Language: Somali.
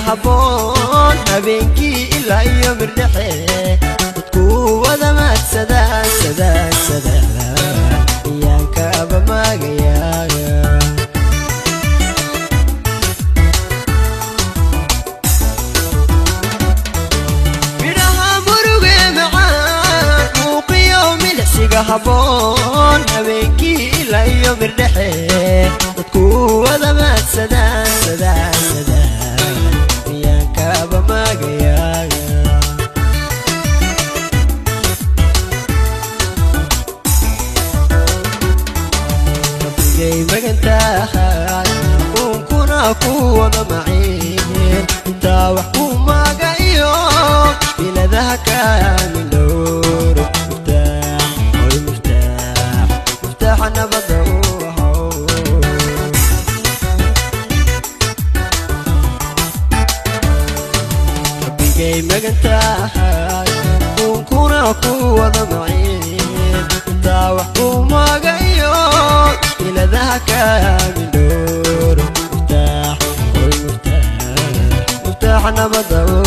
Habboon habeenkii ilaa iyo mirdhexe, dadku wada maadsadaan sadaan sadaan, iyaan kaaba maagayaa. Midhaha muruge macaan, muuqiyo milicsiga habboon habeenkii ilaa iyo mirdhexe, dadku wada maadsadaan sadaan sadaan, iyaan kaaba maagayaa. Rabbigay magantahay, unkuna ku wada maciin, intaa wax ku magayo biladaha kaamil dhowro. Muftaax oy muftaax, muftaaxa nabadda u ahow. Rabbigay magantahay, unkuna ku wada maciin, intaa wax ku magayo biladaha kaamil dhowro. Muftaax oy muftaax, muftaaxa nabadda u